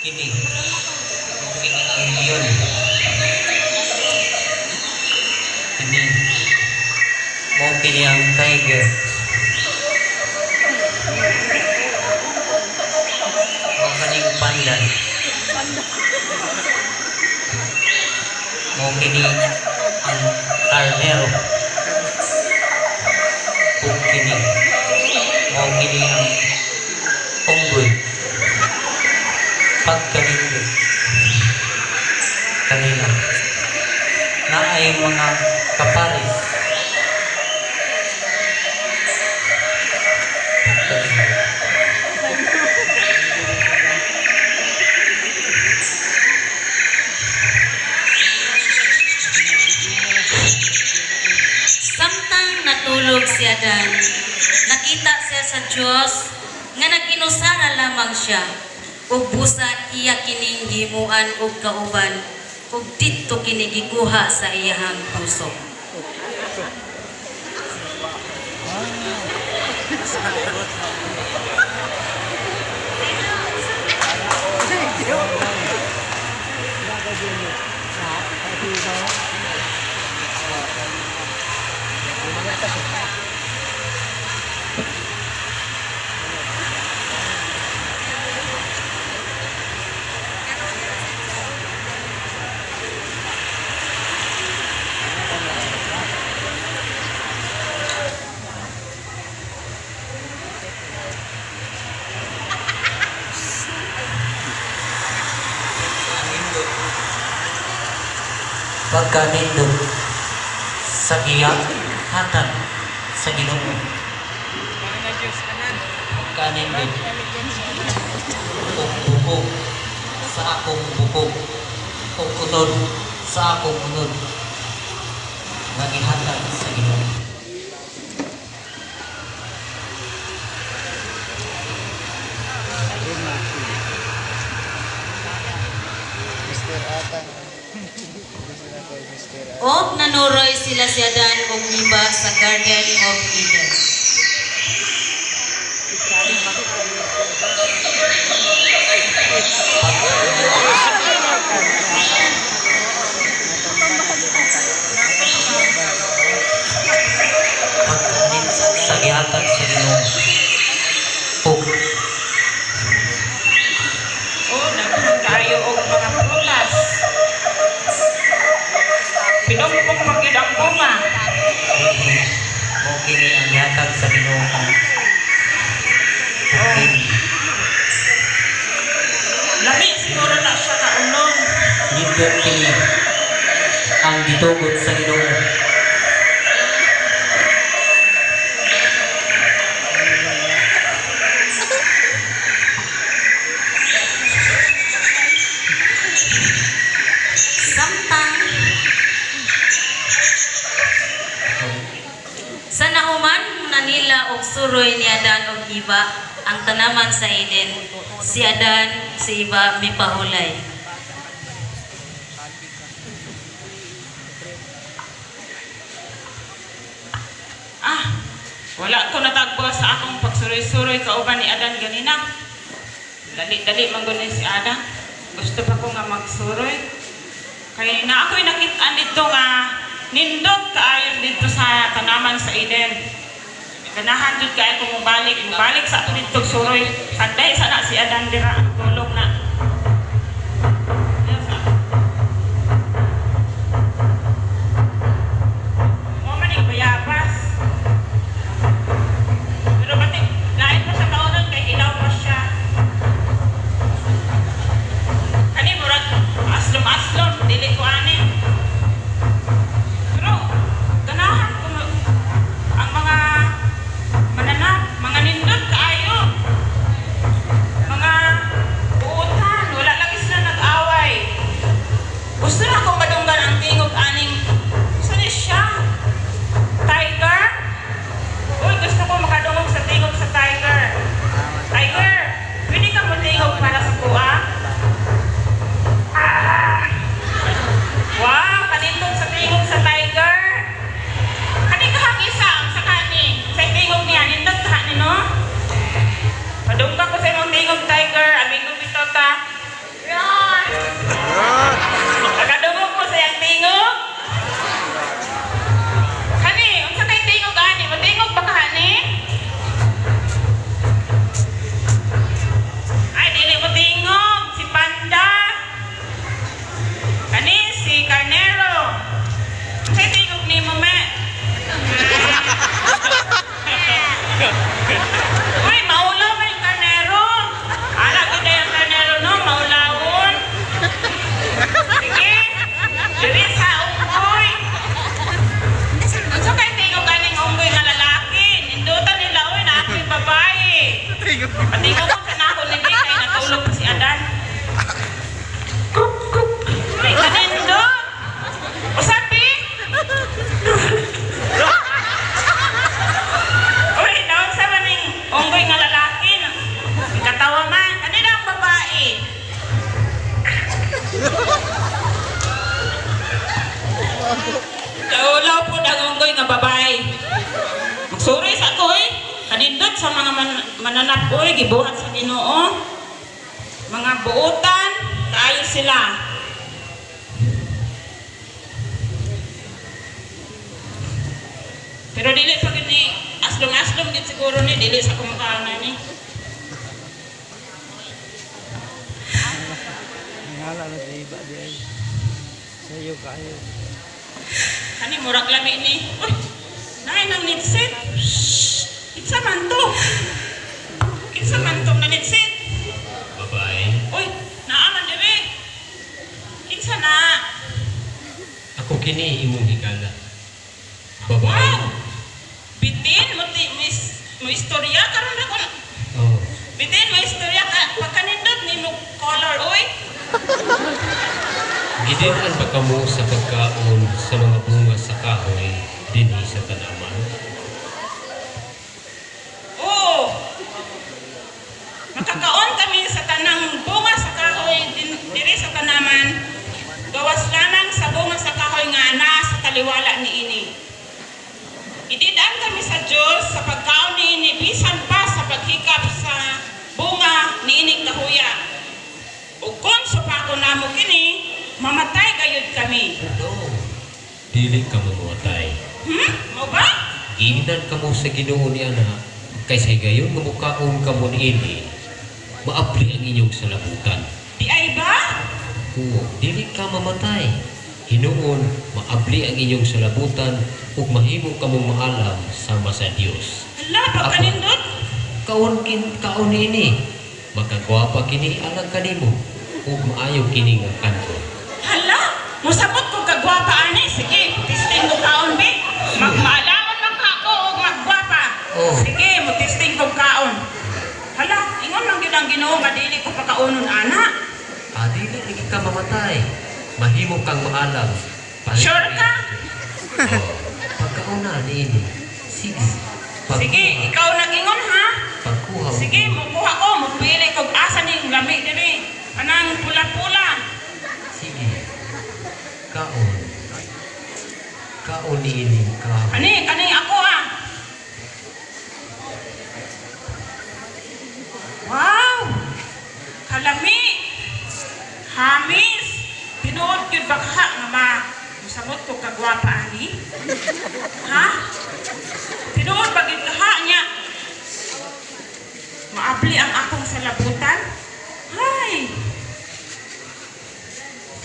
Kini mao kini ang leon. Kini mao kini ang tiger. Mao kaning pandan. Mao kini ang karnero. Ug kini mao kini ang unggoy. Pagkanindot kanina naay mga kaparis. Pagkanindot. Samtang natulog si Adan, nakita siya sa Dios nga nag-inusara lamang siya ug busa iya kining gihimuan og kauban ug didto kini gikuha sa iyahang tusok. Nindot. Pagkanindot sa gihatag sa Ginoo. Pagkanindot ug bukog sa akong bukog ug unod sa akong unod nga gihatag sa Ginoo. Mr. Atang. Sila kay Mr. Atang. Og nanuroy sila si Adan ug Eva sa Garden of Eden. Pagkanin sa gihatag sa Ginoo ug Oh, daghan kaayo og mga prutas. Pinungpong man gyud ang bunga. Mao kini ang gihatag sa Ginoo ug kini Lami siguro na siya kaunon. Nindot kini ang gitugot sa Ginoo. Samtang sa nahuman na nila og suroy ni Adan ug Eva ang tanaman sa Eden, si Adan si Eva mipahulay. Ah, wala ko natagbo sa akong pagsuroy-suroy kauban ni Adan ganina. Dali-dali man gud ni si Adan. Gusto pa ko nga magsuroy. Kay na ako'y nakit-an dito nga nindot kaayo dito sa tanaman sa Eden. Ganahan jud kaayo ko mobalik, mobalik sa ako dito suroy. Sagday sa na si Adan dira ang tulog na. Mo man ning bayabas. Pero batik lain pa sa kaunon kay hilaw pa siya. Kani murag aslom-aslom dili ko ani. Pero ganahan ko ang mga mananap, mga nindot kaayo. Mga Patingugon sa nako ni Bi kay natulog pa si Adan. Kruk, kruk. Ay, kanindot. Usapi. Uy, naon sa maning unggoy nga lalaki. Katawa man. Kanina ang babae. Kaulaw po ang unggoy nga babae. Magsuri sa ako eh. Kanindot sa mga mananap oy, gibuhat sa Ginoo. Mga buotan, kaayo sila. Pero dili pa gid ni aslom-aslom gid siguro ni dili sa kumukha na ni. Ngala na sa iba di ay. Sayo kayo. Kani murag lami ni. Uy, naay nang nitsit. Shh, kinsa man to? Kinsa man tong nanitsit? Babae, Uy, naa man diri. Kinsa na? ako kini imong higala. Babae. Wow! Bitin mo ti mis mo istorya karon ako. Oh, Bitin mo istorya ka pagkanindot nimo color oy. Gidin-an ba kamo sa pagkaon sa mga bunga sa kahoy dinhi sa tanaman? Oo. Makakaon kami sa tanang bunga sa kahoy diri sa tanaman. Gawas lamang sa bunga sa kahoy nga naa sa taliwala niini. Ididaan kami sa Dios sa pagkaon niini bisan pa sa paghikap sa bunga niining kahuya. Ug kung supako namo kini, mamatay gayud kami. No. Dili ka mamatay. Mo ba? Giingnan kamo sa Ginoo ni ana kay sa higayon nga mukaon kamo niini, maabli ang inyong salabutan. Di ay ba? Oo, dili ka mamatay. Hinuon, maabli ang inyong salabutan ug mahimo kamong maalam sama sa Dios. Hala, pagkanindot. Kaon kin kaon niini, makagwapa kini alang kanimo ug maayo kini nga kanto. Hala, musabot ko kagwapa ani. Sige, testing ko kaon be. Magmaalaman man ka ako og magwapa. Oh. Sige, mo testing ko kaon. Hala, ingon lang gyud ang Ginoo nga dili ko pakaonon ana. Ah, dili lagi ka mamatay. Mahimo kang maalam. Pareho Sure ka? Oh, pagkauna niini. Sige. Pagkuha, Sige, ikaw nag-ingon ha. Pagkuha. og Sige, mukuha ko, mupili kog asa ning lami diri. Anang pula-pula. Sige. Kaon. Kaon niini kaon. Ani, kani ako ah. Wow! Kalami! Hamis! Tinuod gyud ba ka nga ma musamot ko kagwapa ani? Ha? Tinuod ba gyud ka niya? Maabli ang akong salabutan? Hay!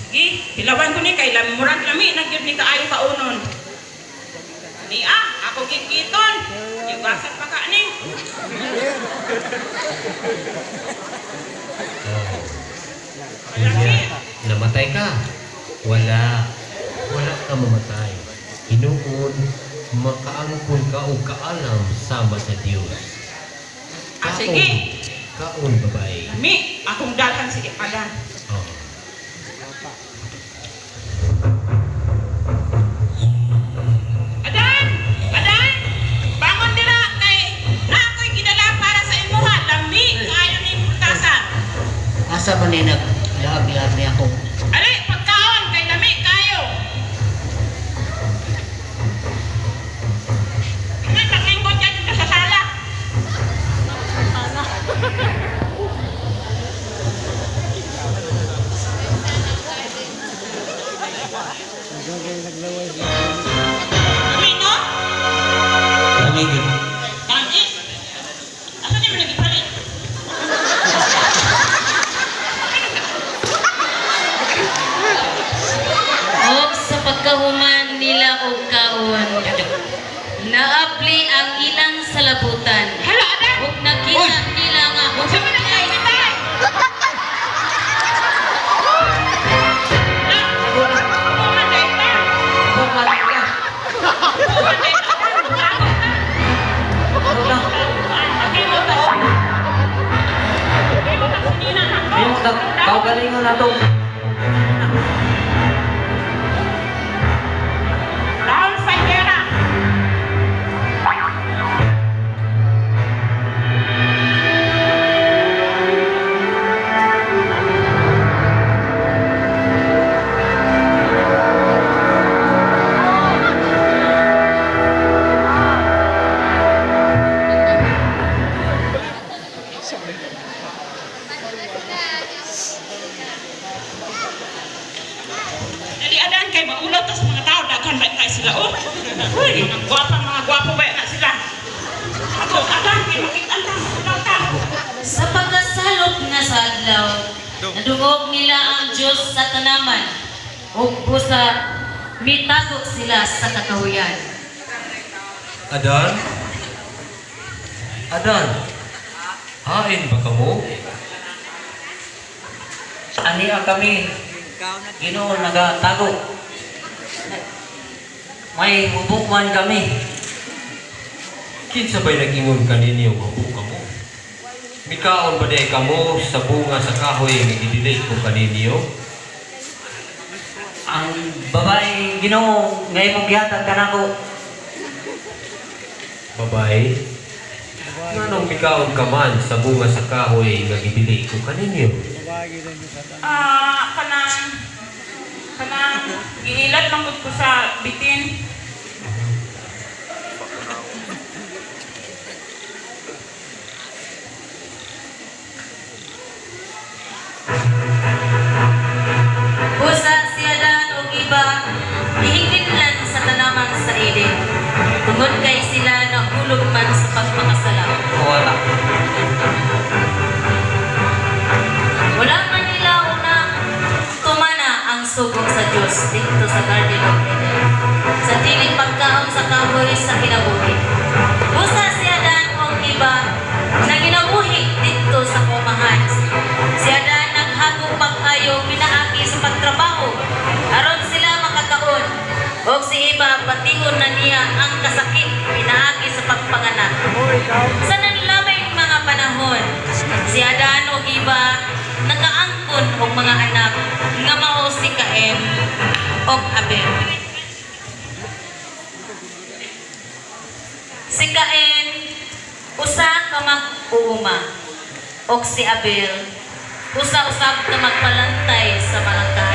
Sige, hilawan ko ni kay murag lami na gyud ni kaayo kaunon. Ni ah, ako kikiton. Yugasan pa ka ni. Oh. Unya, namatay ka. Wala. Wala ka mamatay. Hinuon, makaangkon ka og kaalam sama sa Dios. Ah, sige. Kaon, babae. Mi, akong dalhan sige padan. Oh. Adan! Adan! Bangon dira kay na ako'y gidala para sa imuha. Lami kaayo ning pultasa. Asa man ni naglaag-laag ni ako. Ali, pagkaon kay lami kaayo. Ano, maglingkod ka dito sa sala. Nagagay naglaway sila. Lami, no? Lami gyud. Tamis. Asa ni mo nagipalit? Kaugalingon na to. Dahon sa higera. Dali Adan kay maulaw tas mga tao daghan ba kay sila oh. Uy, mga gwapa mga gwapo ba na sila. Ako Adan kay makita ta maulaw ta. Sa pagkasalop nga sa adlaw, nadungog nila ang Dios sa tanaman ug busa mitago sila sa kakahuyan. Adan? Adan? Hain ba kamo? Ania kami. Ginoo nagatago. May hubog man kami. Kinsa ba'y nag-ingon kaninyo hubog kamo? Mikaon ba diay kamo sa bunga sa kahoy nga gidili ko kaninyo? Ang babae Ginoo nga imong gihatag kanako. Babae, nganong mikaon ka man sa bunga sa kahoy nga gidili ko kaninyo? Ah, kanang kanang giilat man gud ko sa bitin. Busa si Adan ug Eva gihinglinlan sa tanaman sa Eden. Tungod kay sila nahulog man sa pagpakasala. Wala. Wala man nila una tumana ang sugo sa Dios didto sa Garden of Eden. Sa dili pagkaon sa kahoy sa kinabuhi. Busa si Adan ug Eva nanginabuhi didto sa kumahan. Si Adan naghago pag-ayo pinaagi sa pagtrabaho aron sila makakaon. Og si Eva patingon na niya ang kasakit pinaagi sa pagpanganak. Sa nanlamay mga panahon, si Adan ug Eva nakaangkon og mga anak nga mao si Cain ug Abel. Si Cain usa ka mag-uuma ug si Abel usa usab ka magpalantay sa mga.